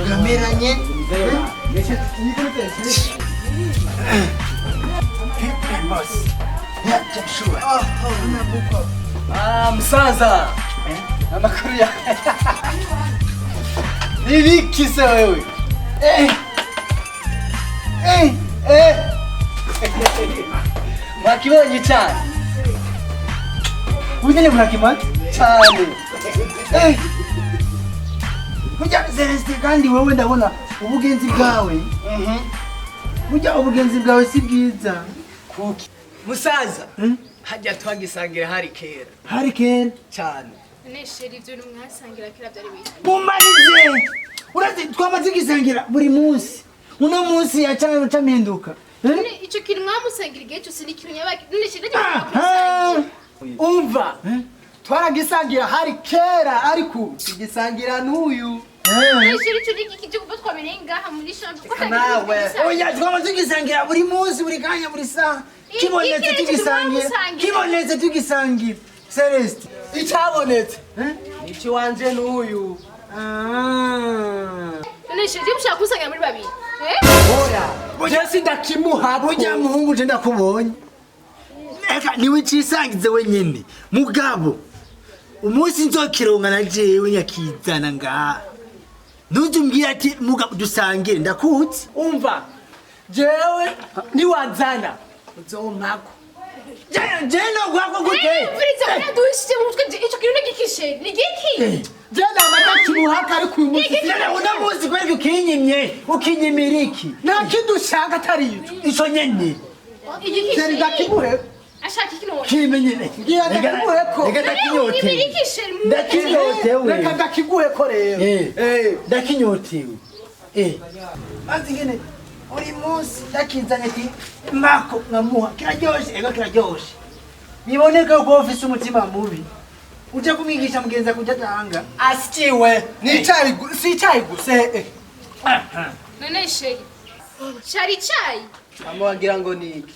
Bwameranye. Ah, musaza. Amakuru ya. Nibiki se wewe? Eh. Eh, eh. Mwakibonye cyane. Unyene murakimana Cyane. Eh. Burya Celestin, kandi wowe ndabona ubugenzi bwawe. Burya ubugenzi bwawe si bwiza. Kuki. Musaza. Hmm? Hajya twagisangira hari kera. Hari kera. Cyane. None chéri, ibyo bintu mwasangira kera byari bihe? Bumarize urazi twama tugisangira buri munsi, uno munsi yacana campinduka. Eh? None ico kintu mwamusangira igihe cyose ni ikintu nyabaki? None chéri, nanje Aha. Umva. Eh? Twaragisangira hari kera, ariko ubu tugisangira n'uyu. Eh. None chéri, ico ni igiki cyo kuva twabereye ngaha muri chambre ko Nawe. Oya, twama tugisangira buri munsi, buri kanya, buri saha. Kibonetse iki tugisangira. twamusangira. Kibonetse tugisangira, Celeste. Icyabonetse. Eh? Nici wanje n'uyu. Ah. None chéri, mushaka kusangira muri babiri? Eh? Oya. Je sindakimuha. Burya muhungu, je ndakubonye, eka niwe cisangize wenyene. Mugabo umunsi nzokironka na jewe nyakizana ngaha, ntuzumbwira ati mugabo dusangire, ndakuzi. Umva. Jewe niwanzana uzompako. Je nogwako gute? Mviriza, muraduhishije mu mutwe. Ico kintu ni igiki, chéri? Ni igiki? Je nama ndakimuhaka, ariko uyu munsi None uno munsi kweri ukinyimye, ukinyimira iki? Nta kindi ushaka atari ico. Ico nyene. Igiki, Chéri, chéri? ndakimuhe. Ashaka iki none? Kimenyene. Ngira ndakiguheko. Reka. None Ndakinyotewe. unyimira iki, chéri? Ndakinyotewe. Reka ndakiguheko rero. Eh. Eh. Ndakinyotewe. Eh. Maze ingene buri munsi ndakizanye ati mako, nkamuha kiraryoshe. Ego, kiraryoshe. Biboneka ko ufise umutima mubi, uje kumwigisha mugenzi kuja atanga. Asikiwe ni icyayi si icyayi gusa, eh, eh. None chéri, cari icayi? Mama, wagira ngo ni iki?